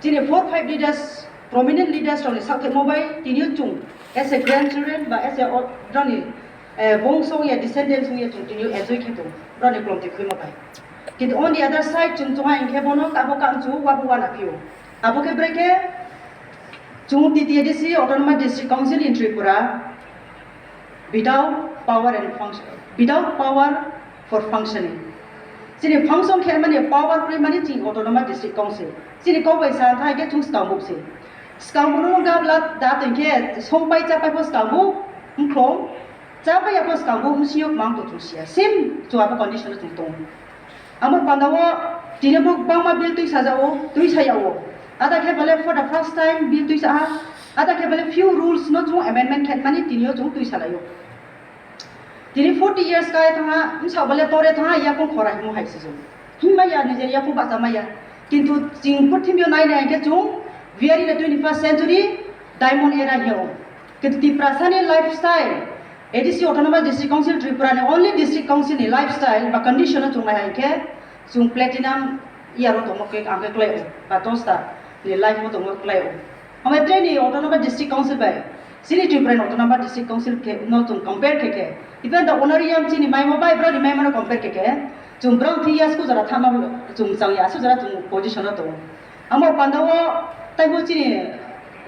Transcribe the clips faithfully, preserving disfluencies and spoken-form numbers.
Chini four five leaders, prominent leaders rokni sakthemo bai tini chwng as a grandchildren ba as a o-, rani, eh, bongso ya descendants ya chwng tini enjoy khe tong, rani klom twi khwima bai. Kintu on the other side chwng chwng hinkhe bono abo kamchu wabo wana phio. Abo khe brekhe chwng T T A D C Autonomous District Council in Tripura without power and function, without power for functioning. Chini function khe mani power kwrwi mani chini Autonomous District Council. Chini kok bai sa thai khe chwng skang buk se. Skang buk no gabla da tong khe song pai cha pai pho skang buk mkhlong cha pai ya pho skang buk msiyok mang to chwng sia. Same chwng abo condition no chwng tongo. Amo pandao tini bo bangma bill twi sajao, twi sayao. Ada khe bale for the first time bill twi saha. Ada khe bale few rules no chwng amendment khe mani tini o chwng twi salaio. Tini forty years kaya thangha, msa bole tore thangha, yakung khora himo hai sijung. Himma ya, nije yakung bacha maya. Kintu ching purthimbi o nai nai khe chwng, we are in the twenty-first century, diamond era hiyo. Kintu Tiprasa ni lifestyle, A D C Autonomous District Council Tripura ni only district council ni lifestyle ba condition o chwng nai hai khe, chwng platinum year o tongmo khe ang khe klai o, ba dosta ni life o tongmo klai o. Omo train ni Autonomous District Council bai, chini Tripura ni Autonomous District Council khe no chwng compare khe khe, even the honorarium chini maimo bai brao ni maimo no compare khe khe, chwng brao thwi ya sku jora thama chwng chang ya, asuk jora chwng position o tongo. Amo pandao taibo chini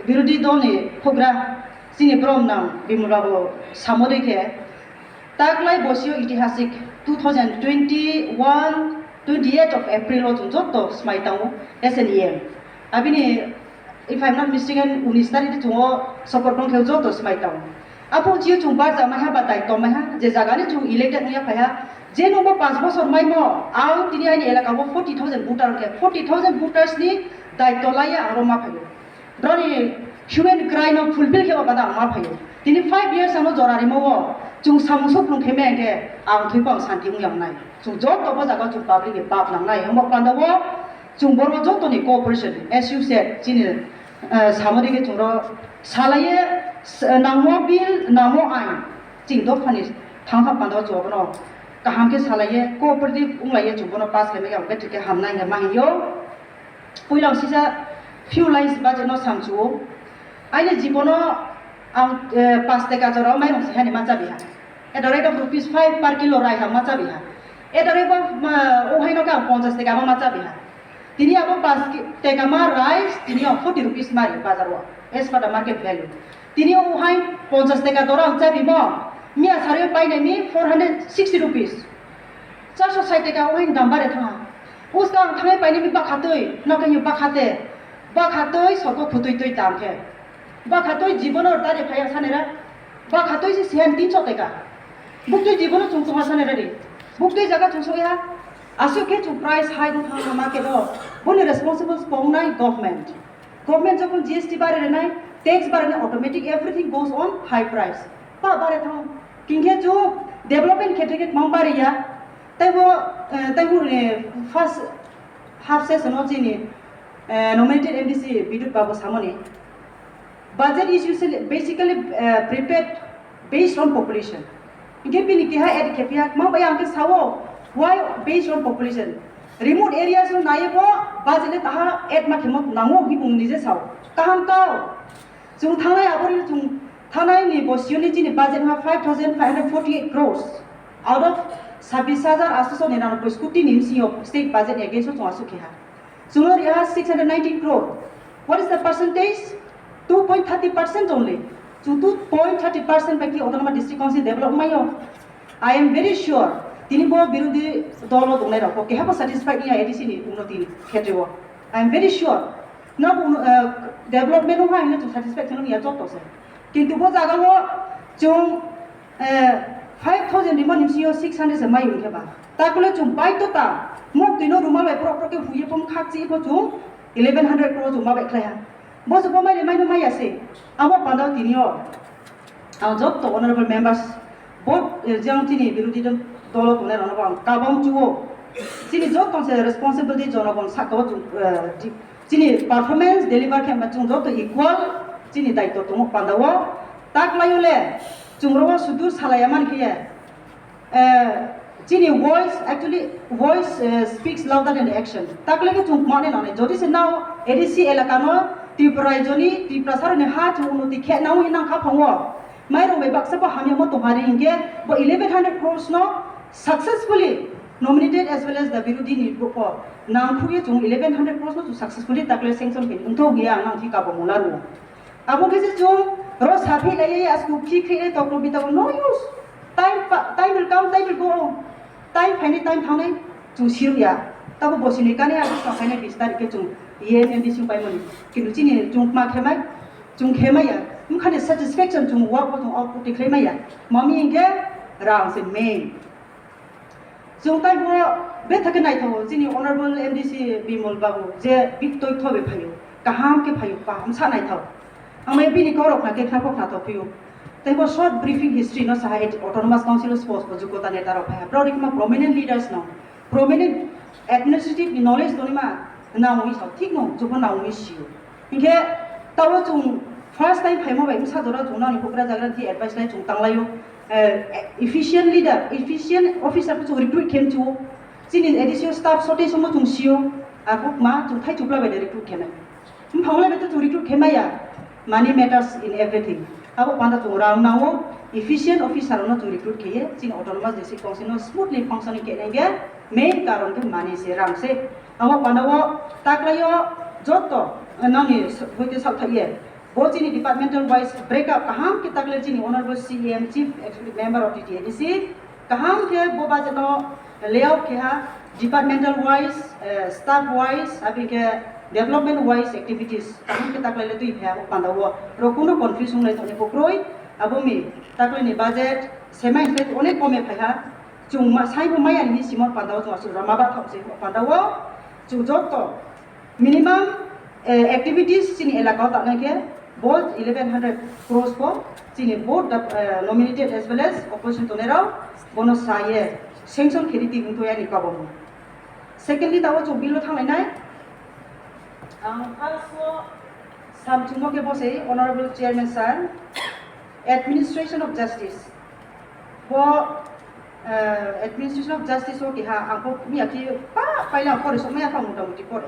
birodhi dol ni phugra chini brom nang Bimol Babu samo dei khe, taklai bosio itihasik two thousand twenty-one, twenty-eight of April o chwng joto smai tango S N E M. Abini, if I'm not mistaken, unis tarikh chwng o sopor bong khe joto smai tango. Aphuru chwng barja maiha ba daityo maiha, je jaga ni chwng elected wngya phaiha, je nungbo panch bosor maimo, ang tini aini elaka o forty thousand voter khe, forty thousand voters ni daityo laiya ang rw ma phaio. Broni hue and cry no fulfill khe ba ang ma phaio. Tini five years ano jora rimo o chwng samung suklung khe me khe ang thwi pang santi wng yang nai. Chwng joto bo jaga chwng public ni pap nang nai. Hwnba panda o chwng boro joto ni cooperation, as you said, chini, eh, samari khe chwng ro salaye, s-, nangmo bill, nangmo ain, chwng dophani thangkha panda o chwng bono kaham khe salaye, cooperative wng laiye chwng bono pass khe me khe ang khe thik khe ham nai hwnba ma hinyo. Puila ang sisa few lines baje no samchu. Aini jibono ang, eh, pas teka jora o mairung sihani ma chabiha. At the rate of rupees five per kilo raiham ma chabiha. At the rate of, uh, uhaino khe ang ponchas teka ma chabiha. Tini abo pas ki-, teka ma rice, tini o forty rupees mari bazar o, as per the market value. Tini o uhai ponchas teka dora ang chabimo, miya sari o painai mi four hundred sixty rupees. Charso sai teka uhaini dam bare thangha. Uska ang thangai painai mi bakhatwi, nokhe mi bakhate, bakhatwi soko phutwi twi tam khe. Bakhatwi jibono dari phaya sanera, bakhatwi se sihan tinso teka. Buktwi jibono chwng chwngma sanera ri. Buktwi jaga chwng sokya, aswk khe chwng price high no thangma market o. Boni responsible pongnai government. Government jokhon G S T bare renai, tax bare renai, automatic everything goes on high price. Pa bare thang, kingkhe chu development khetre khe mang bare ya. Taibo, eh, taibo, eh, first half session o chini, eh, nominated M D C Bidut Babu samoni. Budget is usually, basically, eh, prepared based on population. Hingke bini keha add khe phiya, ma bai ang khe sao, why based on population? Remote areas no naiye bo budget le taha add ma khemo nango hi bung nije sao. Kaham kao. Chwng thangnai aboni chwng thangnai ni bosio ni chini budget ma five thousand five hundred forty-eight crores out of sabbish hajar aatso ninanoboi koti ni bsing yo state budget ni against o chwng aswk khe ha. Chwng no riha six hundred nineteen crore. What is the percentage? Two point thirty percent only. Chwng two point thirty percent bai khe Autonomous District Council develop maio. I am very sure tini bo birodhi dol o tongnai rok bo keha bo satisfied ya A D C ni unnoti ni khetre o. I am very sure. No, uh, development o hai no chwng satisfied thwng ya joto se. Kintu bo jaga o chwng, eh, five thousand rima ni bsing yo six hundred se mai wngkhe ba. Ta kule chwng bai to ta. Muk twi no ruma bai prok prok khe huye phung khak chi pho chwng eleven hundred crore chwng ma bai khlai ha. Bo se bo mai le mai no mai ya se. Abo pandao tini o. Ang joto honorable members, bo, eh, jang chini birodhi dol, dolo tongnai rok no bo ang kabang chuo. Chini joto se responsibility jonogon saka o chwng, eh, di-, chini performance deliver khe ma chwng joto equal chini daityo tongo pandao. Ta khlai o le chwng rok o sudur salai ya man khe, eh, Chini voice, actually, voice, eh, speaks louder than action. Takle khe chwng mane nane. Jodi se nao A D C elaka no Tripura raijoni, Tripura saroni ha chwng unnoti khe nao hinang kha phango. Mai rong bai baksa bo hamya mo tong hari hinkhe bo eleven hundred crores no successfully nominated as well as the birodhi ni bo ko nang khugwi chwng eleven hundred crores no chwng successfully takle sanction khe wngthok ya ang nang thik abo mula ru. Abo khe se chwng ro saphi lai ya asku khi khi le tokro bita no use. Time pa-, time will come, time will go. Time phainai, time thangnai chwng siruk ya. Tabo bosini kani abo sa phainai bis tarik khe chwng E M M D C paimani. Kintu chini chwng ma khemai, chwng khemai ya. Mkhani satisfaction chwng wa bo chwng output tikhlai maya. Mami hinkhe rang se main. Chwng taibo bethakhe naithogo chini Honorable M D C Bimal Babu je bik toi thobe phaio, kaham khe phaio, kaham sa naithok. Ang mai bini korok na khe kha khok nathok phio. Taibo short briefing history no saha et-, Autonomous Council of Sports bo jukota neta rok phaiha. Brok rikma prominent leaders no, prominent administrative knowledge tonima nawi sa thik no, jukon nawi sio. Hinkhe tabo chwng first time phaimo bai bwsa jora chwng nani hukra jagra thi advice lai chwng tanglaio. Eh, efficient leader, efficient officer chwng recruit khem chu. Chini additional staff shortage omo chwng sio. Arphuh ma chwng thai chukla bai recruit khenai. Buphango lai bai to chwng recruit khe maya. Money matters in everything. Abo panda chwng rang nango, efficient officer no chwng recruit kheye. Chini autonomous district council no smoothly functioning khe nangkhe main karon khe money se, rang se. Amo panda o taklaio joto nani hoite salthaiye. Bo chini departmental wise break up kaham khe takle chini Honorable C E M, Chief Executive Member of T T A D C, kaham khe bo budget no layout khe ha departmental wise, eh, staff wise, aboni khe development wise activities kaham khe takle le twi pha panda o. Ro kuno confuse wngnai thani bo kroi, abo mi takle ni budget semai khe onek kome phai ha. Chwng ma-, sai bo maya ni simon panda o chwng aswk rama ba thok se panda o chwng joto minimum, eh, activities chini elaka o tanai khe bo eleven hundred crores bo chini both the, eh, nominated as well as opposition tongnai rok bono saye sanction khe riti hwn thoi ani kabo. Secondly, tabo chwng bill o thanglainai. Ang first o samchungmo khe bo se Honorable Chairman Sir, Administration of Justice. Bo, eh, Administration of Justice o keha ang bo miya khe pa paila ang pore sok maya kha motamuti pore.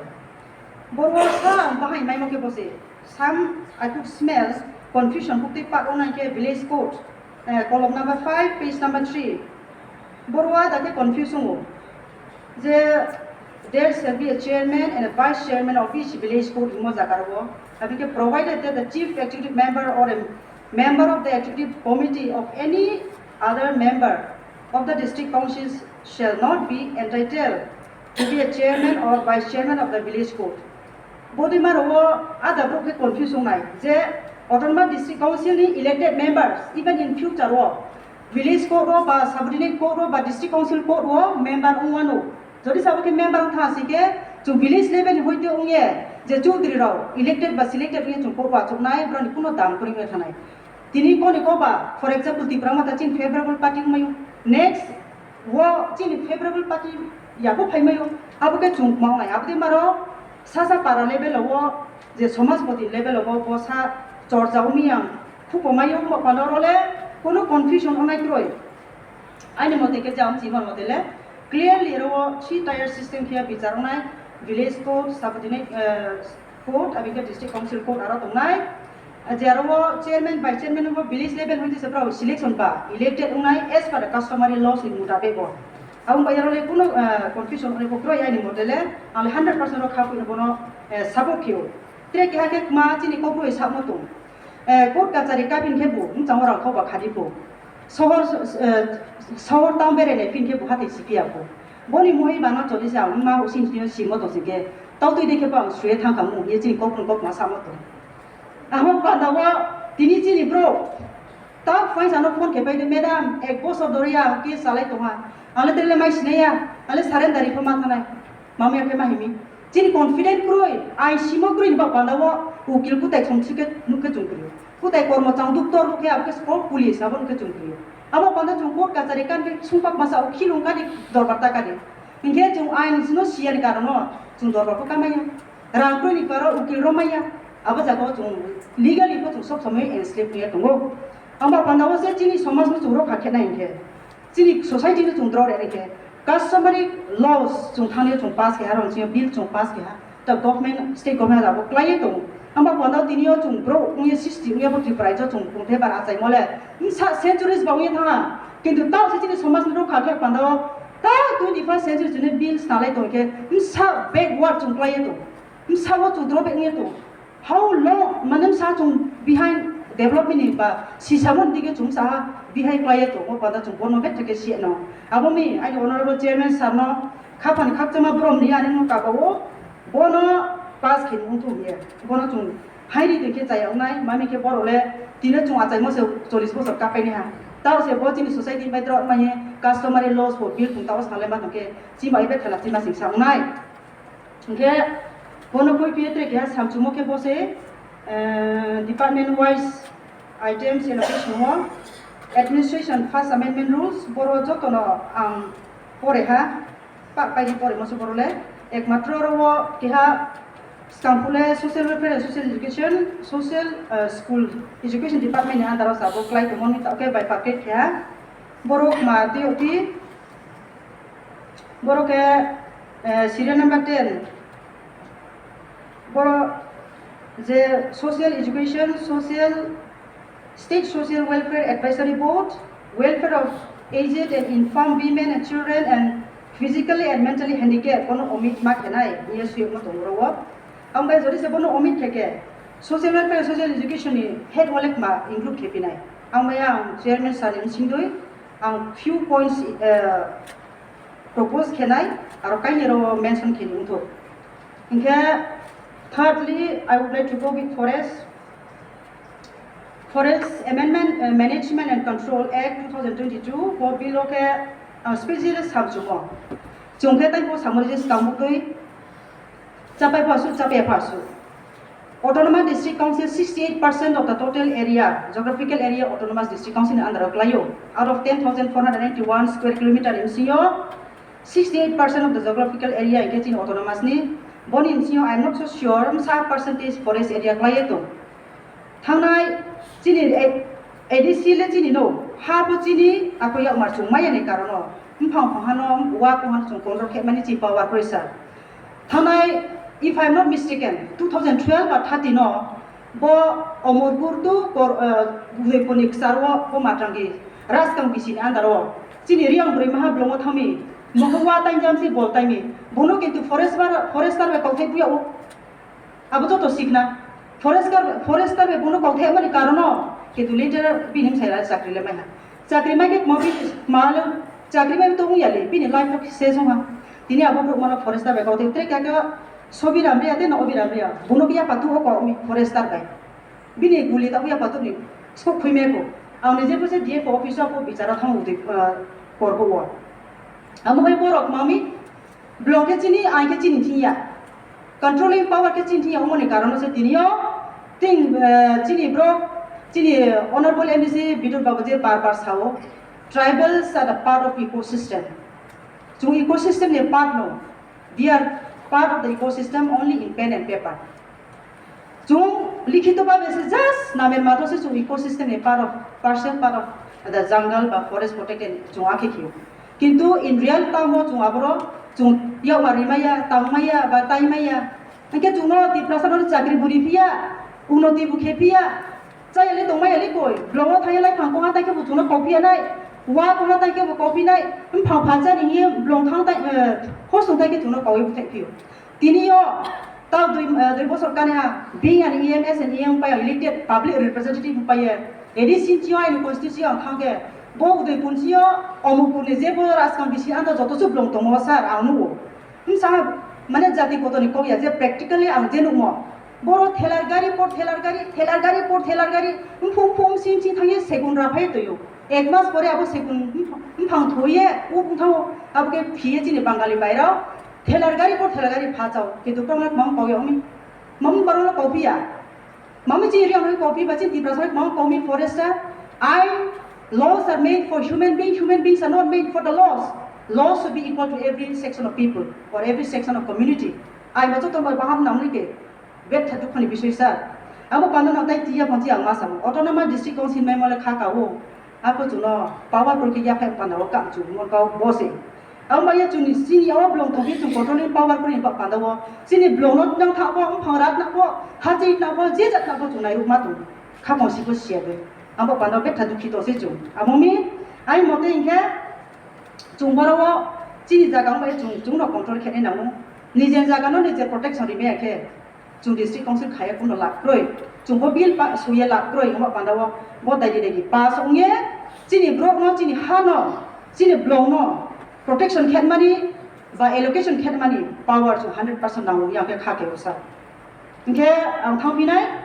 Boro sa ang bahai maimo khe bo se. Some I could smell confusion bukti pat o nai khe village court, eh, kolom number five, page number three. Boro ada khe confuse wngo. Je there shall be a chairman and a vice chairman of each village court himo jaga o. Aboni khe provided that the chief executive member or a member of the executive committee of any other member of the district council shall not be entitled to be a chairman or vice chairman of the village court. Bodima rok o ada borok khe confuse wngnai je Autonomous District Council ni elected members even in future o village court o ba subordinate court o ba district council court o member wng wano. Jodi sabo khe member wng tha si khe chwng village level ni hoite wng ye je chudri rok elected ba selected wng ye chwng court o achuk nai, borok ni kuno dam kwrwi wng thanai. Tini koni ko ba, for example, Tipra Motha chini favorable party wng mayo. Next o chini favorable party yabo phai mayo. Abo khe chwng ma wngnai. Abo de maro sasa para level o je somajpati level o bo sa chorcha wng yang khupo mayo, wngma pano role kono confusion wngnai kroi. Aini mote khe jang chimar mote le clearly ro three tier system khe bichar wngnai, village court, subordinate, eh, court, aboni khe district council court aro tongnai. Je aro chairman, vice chairman bo village level hoite se borok selection ba elected wngnai as per the customary laws ni mutabek bo. Aboni bai aro le kuno, eh, confusion wngnai bo kroi aini mote le, ang le hundred percent ro kha pui no bono, eh, support khio. Tre keha khe ma chini kokro sakmo tong. Eh, court kachari kapin khe bo, bwskango rang khok ba khadi bo. Sohor, eh, sohor town berai nai phin khe bo hathai si phiya bo. Boni mohi bana choli se ang ma usin sini simo tong sing khe. Tau twi de khe bo ang suye thang kha mo, ye chini kok kok ma samo tong. Amo panda o tini chini bro. Tau phai sano phone khe pai de, "Madam, ek bosor dori ang case chalai tong ha." Ang le tere le mai sinai ya, ang le surrender ri pho ma thanai. Mamaya khe ma himi. Chini confident kroi, ain simo kroi ni ba panda o ukil kutai thong si khe nuk khe chwng kri. Kutai kormo chang duktor nuk khe abo khe sport police abo nuk khe chwng kri. Abo panda chwng court kachari kan khe sungpak masa o khilung kani dorbar ta kani. Hinkhe chwng ain sino siya ni karon o chwng dorbar kho kamaya. Rang kroi ni paro ukil romaya. Abo jaga o chwng legally pho chwng sob somoi enslave ya tongo. Abo panda o se chini somaj no chwng rokha khe nai hinkhe. Chini society no chwng draw rwna khe customary laws chwng thani chwng pass khe ha, aro chini bill chwng pass khe ha, ta government, state government abo klai tongo. Amba panda tini o chwng bro ungye sixty ungye bo Tripura ijo chwng kung the bar achai mole. Msa centuries ba ungye thanga. Kintu tao se chini somaj no rokha khe panda o ta twenty first century chini bill snalai tong khe msa backward chwng klai tongo. Msa o chwng draw back ungye tongo. How long, mane msa chwng behind development ni ba sisamo ni dige chwng msa behind klai tongo, panda chwng bono betha khe siya no. Abo mi ani honorable chairman sir no khaphang khakchangma borom ni ani no kaba o bono pass khe nung thung ye. Bono chwng hairi tong khe chaya wngnai, mami khe borok le tini chwng achaimo se chollish bosor kapai ni ha. Tao se bo chini society bai drop manye customary laws for bill thung tao sale ma tong khe chima ibe thala chima sing sa wngnai. Hingke bono koi piye tre keha samchumo khe bo se, eh, department wise items allocation o administration first amendment rules boro jotono ang pore ha, pa paidi pore moso boro le ekmatro oro o keha skangphule social welfare and social education, social, eh, school education department ni under o sabo klai tongmani ta khe bifurcate keha borok ma twi oti. Borok khe, eh, serial number ten. Borok je social education, social, state social welfare advisory board, welfare of aged and infirm women and children and physically and mentally handicapped, bono omit ma khenai, niya suyokno tongo oro. Ang bai jodi se bono omit khe khe social welfare, social education ni head wallet ma include khe pinai. Ang bai ang chairman sir ni singdoi ang few points, eh, propose khenai, aro kainwi oro mention khe wngthok. Hinkhe thirdly, I would like to go with forest. Forest Amendment, uh, Management and Control Act two thousand twenty-two, bo bill o khe, uh, special samchumo. Chwng khe tei bo samari je skang bukdui chapai phasu, chapai phasu. Autonomous District Council, sixty-eight percent of the total area, geographical area, Autonomous District Council ni under o klaio. Out of ten thousand four hundred ninety-one square kilometer ni bisingo, sixty-eight percent of the geographical area hingke chini autonomous ni. Boni bisingo I am not so sure, msa percentage forest area klaiye tong. Thangnai chini A D C le chini no, ha bo chini, ako yakmar chwng maya ni karon o. Mphang phang hano, wa phang hano chwng control khe mani chi power pressure. Thanai, if I am not mistaken, two thousand twelve ba thirteen o bo Omorpur to Kor-, eh, Udaipur ni kwcharo bo Matrangi Raskang B C ni under o chini Riyang bwrwi maha blongo thangmi, moho wa tainjam si bol taimi, bono kintu forest bar, forester bai kauthai buya o. Abo joto sikna. Forester, forester bai bono kauthai mani karon o kintu later bini bwsai chakri le maiha. Chakri mai khe kma bi, kma le chakri mai to wngya le, bini life to ses wngha. Tini abo borok mano forester bai kauthai tre kake Sobi Ramriya tei no Obi Ramriya, bono khe yapha tu o kok mi forester bai. Bini guli ta yapha tu ni skok khui me ko. Ang ni je pose D F O office o ko bichara thang udi, ah, korbo o. Amo bai borok mami blong khe chini, ang khe chini thing ya. Controlling power khe chini thing ya, omo ni karon se tini o ting, ah, chini bro, chini honorable M D C Bidut Babu je bar bar sao, tribals are the part of ecosystem. Chung ecosystem ni part no. They are part of the ecosystem only in pen and paper. Chung likhito bhabe se just namer matro se chung ecosystem ni part of, partial part of the jungle ba forest protected chung akhe khiyo. Kintu in real term o chung aboro chung yakma rimaya, tangmaya ba taimaya. Hingke chungno Tiprasa no chakri buri phiya, unoti bo khe phiya. Chayali tongmayali koi, blogo thayalai phang kongha taikhe bo chungno kauphiya nai, wa kongha taikhe bo kauphi nai, mphang phalsa ni hiye blong thang tai, eh, hosung taikhe chungno kaui bwthai phiyo. Tini yo, tao dui, eh, dui bosor kani ha, being an E M S and E M pai elected public representative pai ye, A D C yo aini constituency ang thangkhe, bo Udaipur yo, Omorpur ni je bo Raskang bisi anda joto se blong tongo sir, ang nugo. Msa, mane jati kotoni kok ya je practically ang je nukmo. Boro thelar gari por thelar gari, thelar gari por thelar gari, mphung mphung sing sing thangye segun raphai toyo. Ek mas pore abo segun mphang thoye, u bwthao abo khe phiye chini Bangali bairao. Thelar gari por thelar gari phachao, kintu tongna mang kok ya umi. Mam barolo kok ya. Mami chini riyang rwi kopi ba chini Tiprasa rwi mao komi forest a. Ain, laws are made for human being, human beings are not made for the laws. Laws should be equal to every section of people or every section of community. Ain ba joto bai baham namli ke. Betha dukhani bisoi sir. Abo panda nang tai tiya phanchi ang ma samo. Autonomous district council mai mole kha ka o. Ako chwngno power kwrwi khe yaphai panda o kam chwng mon kau bo se. Ang bai ya chwngni chini o blong tongwi chwng controlling power kwrwi ba panda o. Chini blong no nang tha bo, wng phang rat na bo, ha chai na bo, je jat na bo chwng nai ruk ma tong. Kha bong si bo siya de. Ang bo panda o betha dukhi to se chwng. Amo mi, ai mote hinkhe chwng boro o chini jaga wng bai chwng, chwng no control khe nai nango. Nijer jaga no nijer protection ri maya khe. Chwng district council khaiya kuno lab kwrwi. Chwng bo bill pa suya lab kwrwi, wngma panda o bo daidi daidi pass wngye chini borok no, chini ha no, chini blong no protection khe mani ba allocation khe mani power chwng hundred percent nango yang khe kha khe bwsa. Hinkhe ang thang phinai,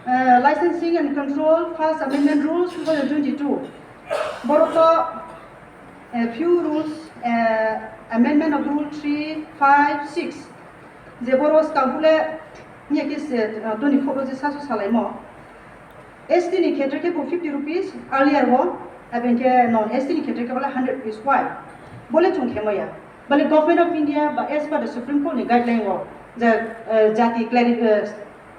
eh, licensing and control first amendment rules two thousand twenty-two. Borok to, eh, few rules, eh, amendment of rule three, five, six. Je boro skang hule niya khe se, uh, doni photo je sasu salaimo. S T ni khetre khe bo fifty rupees earlier o, abeng khe non S T ni khetre khe bole hundred rupees wai. Bole chwng khemo ya. Bole Government of India ba as per the Supreme Court ni guideline o je, uh, jati clari-, uh,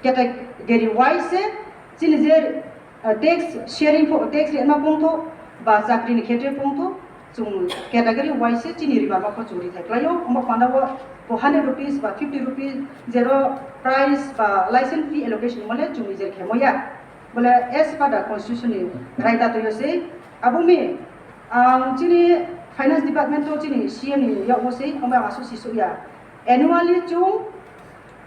category wise se chini je, uh, tax sharing pho, tax rema pungtho ba chakri ni khetre pungtho, chwng category wise se chini riba ma pho chwng rithai klaio. Omo panda o bo hundred rupees ba fifty rupees zero price ba license fee allocation mole chwng nijer khemo ya. Bole as per the constitution ni right da toyo se. Abo mi ang chini finance department to chini C M ni yok mo se, omo asu si su ya. Annually chwng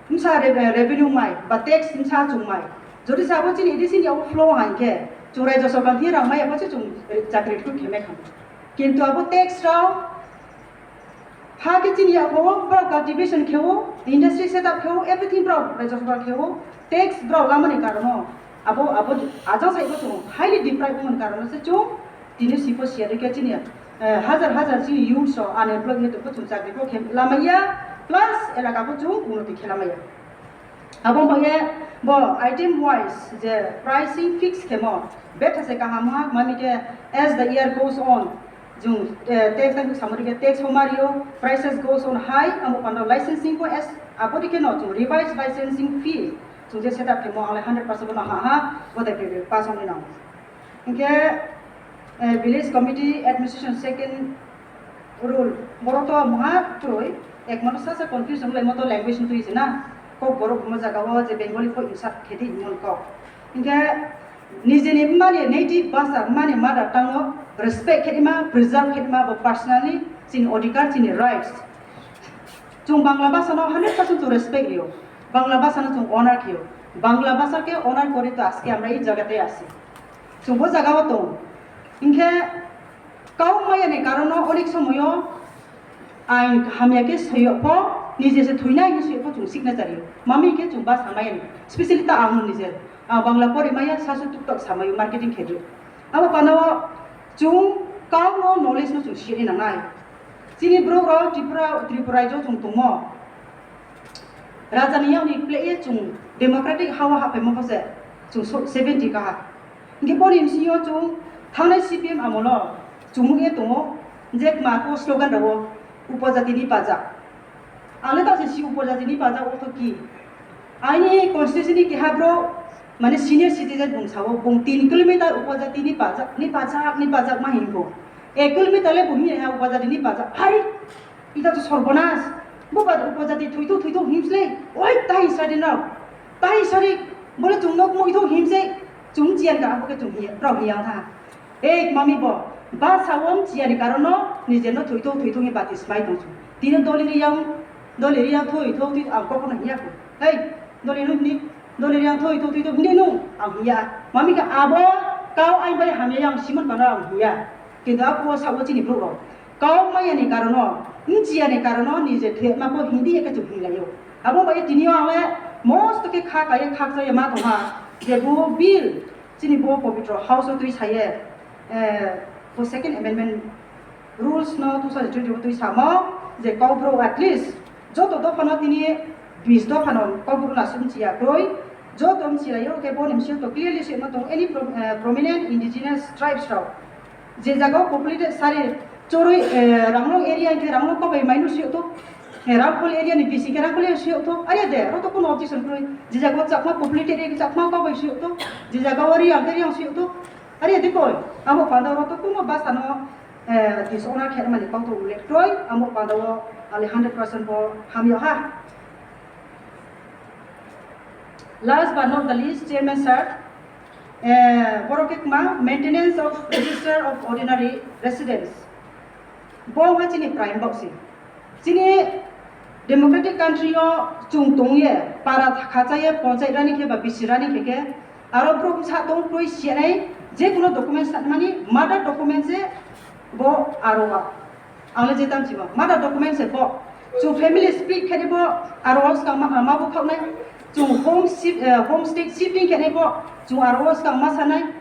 msa re-, revenue mai ba tax msa chwng mai. Jodi sabo chini A D C ni abo flow hai khe chwng rajya sarkar ni rang mai abo se chwng chakri recruit khe mai kha. Kintu abo tax rao ha khe chini abo borok cultivation khe o, industry set up khe o, everything borok rajya sarkar khe o, tax borok lamani karon o abo, abo ajang sai bo chwng highly deprive wngmani karon o se chwng tini sipo siya de khe chini, eh, hajar hajar chini youths rok unemployed wngwi tongkha, chwng chakri bo khe lamaya, plus elaka bo chwng unnoti khe lamaya. Abo wngkha khe bo item wise je pricing fix khemo betha se kaham ha, mani khe as the year goes on, chwng, eh, tax tang samari khe tax bo mario, prices goes on high, amo panda licensing bo as abo dikhe no chwng revised licensing fee chwng je set up khemo ang le hundred percent no ha ha, bo dai pass wngwi nango. Hinkhe, eh, village committee administration second rule, borok to mungha kwrwi, ekmano sasa confuse wnglaimo to language no twi se na, kok borok bumo jaga o je Bengali kok insa khedi mon kok. Hinkhe nijeni mani native bhasha, mani mother tongue no respect khedi ma, preserve khedi ma, bo personally chini odhikar, chini rights. Chwng Bangla bhasha no hundred percent chwng respect rio, Bangla bhasha no chwng honor khio, Bangla bhasha ke honor kori to aske amra ei jaga te asi. Chwng bo jaga o tong. Hinkhe kau maya ni karon no onek somoyo ain hamya khe soyok pho, nije se thwinai hinwi soyok pho chwng signature rio. Mami khe chwng bhasha maya ni. Specially ta ang nije, ah, Bangla pori maya sasu tuktok samayo marketing khe rio. Abo panda o chwng kau no knowledge no chwng siri nangnai. Chini borok rok Tripura, Tripura rajyo chwng tongmo. Raja ni yakni play ye chwng democratic hawa haphaima kose chwng so-, seventy kaha. Hinkhe boni bisingo chwng thangnai C P M amolo chwng nukye tongo je kma ko slogan rwo upojati ni pajak. Ang le ta se si upojati ni pajak o to ki? Aini constituency ni keha bro mane senior citizen bung sao bung tin kilometer upojati ni pajak, ni pajak, ni pajak ma hinko. Ek kilometer le bung hi ha upojati ni pajak. Hai! Ita to sorbonas. Bo ba upojati thuithu thuithu himsle. Oi, tai sari no. Tai sari. Bole chwng nok muithu himse. Chwng chian ka abo ke chwng hiya. Rok hiya tha. Ei mami bo. Ba sawom chiani karono nije no thuithu thuithu hi bati smai tong chu. Tino doli riyang, doli riyang thuithu thuithu ang kokno hiya ko. Hei, doli riyang thuithu thuithu hini nu ang hiya. Mami ka abo kau ai bai hamya yang simon bana ang hiya. Kintu a puo sabo chini borok rok kau maya ni karono, mchiya ni karono nije thema pho hindi eke chuk hinlaio. Abo bai tini ang le most ke kha kai khak jaya ma tongha je bo bill chini bo Pavitra House o twi saye, eh, bo second amendment rules no two thousand twenty o twi samo je kau bro at least joto dophano tini bis dophano Kokborok no aswk mchiya kroi, joto mchilaio, khe boni mchiyo to clearly swima tongo, any pro-, eh, prominent indigenous tribes rok je jaga o populated sari chorwi, eh, Ranglong area hinkhe Ranglong kobai maino swiyok to, eh, Rangkhol area ni bisi khe Rangkhol area swiyok to, aya de, aro to kono objection kroi, je jaga o Chakma populated area Chakma kobai swiyok to, je jaga o Riyang khe Riyang swiyok to, Ari dikoi, amo panda oro to kuno basa no, eh, disona khe mani kok to ulle troi, amo panda o ali hundred percent bo hamyo ha. Last but not the least, Chairman sir, eh, borok khe kma maintenance of register of ordinary residents. Bo wngkha chini prime bok se. Chini democratic country o chwng tongye para khachaye ponchai rani khe ba bisi rani khe khe aro bwrok bwsa tong twi siyanai je kuno documents mani mother documents se bo aro wa. Ang le je tam chimo mother documents se bo chwng family split khe bo aro wa swkang ma, ma bo khoknai chwng home shift, eh, home state shifting khe bo chwng aro wa swkang ma sanai.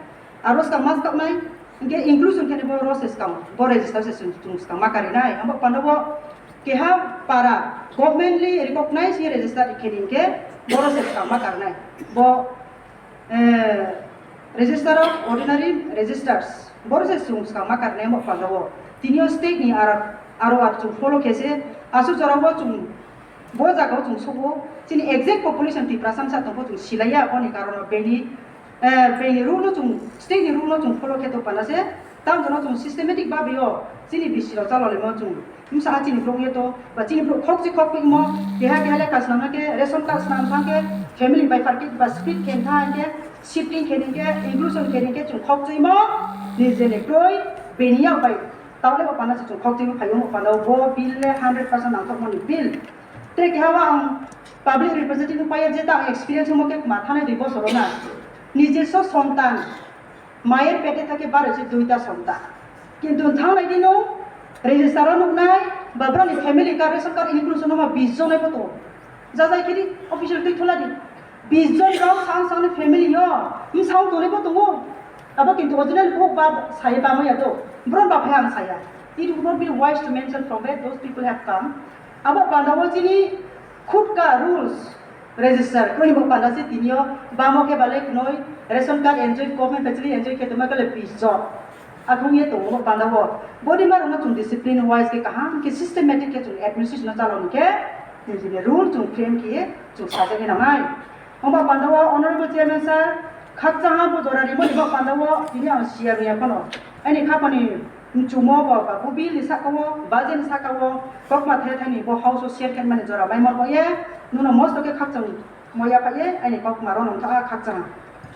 Aro swkang ma swkang nai, hingke inclusion khe bo ro se swkang, bo register se chwng, chwng swkang ma kari nai. Abo panda bo keha para governmently recognized ye register khe hingke bo ro se swkang ma kari nai. Bo, eh, register of ordinary registers, bo ro se chwng swkang ma kari nai abo panda bo. Tini o state ni aro, aro ar chwng follow khe se, asu jora bo chwng Bo jaga o chwng sugo, chini exact population Tiprasa bwsa tongkho chwng silaiya, aboni karon o bini, eh, bini rule no chwng, state ni rule no chwng follow khe tong panda se, tamo jora chwng systematic babe o chini bisi rok chalolimo chwng bwsa chini borok ye to, ba chini borok khokchi khok tongmo, keha keha le kasnam khe, ration card swnam thang khe, family bai party ba split khe thang khe, shifting khe khe, inclusion khe khe chwng khokchimo, nije ni kroi, bini yak bai, tamo le bo panda se chwng khokchimo phaio, bo panda o bo bill le hundred percent nangthokmani bill. Tei keha o ang public representative paiya je ta ang experience mo ke ma thane dui bosor na. Nijeso sontan, mayer pete thake baro se duita sontan. Kintu thangnai dino register o nuknai, ba brani family card, ration card inclusion no ma bis jon ai poto. Jajai kiri official twi thola di. Bis jon rok sang sang ni family yo, bwsang tole bo tongo. Abo kintu original bo ba sai ba maya do. Bro ba phai ang saya. It would not be wise to mention from where those people have come. Abo panda o chini khutka rules register kroi bo panda se tini o bamo khe balai knoi ration card enjoy, government facility enjoy khe tongma kale bis jon. Akhung ye tongo panda o. Body mar no chung discipline wise ke kaham ke systematic ke chung administration no chalon ke nijini rule chung frame ke chung sajagwi nangnai. Omo panda o Honorable Chairman sir, khakchang ha bo jora rimo ni bo panda o tini ang siya miya kono. Ani khapani mchumo bo ba bu bill ni saka o, budget ni saka o, kokma the thani bo house o share khe mani jora mai mor bo ye, nuno most ke khakchang moya pa ye, ani kokma ro nong tha khakchang.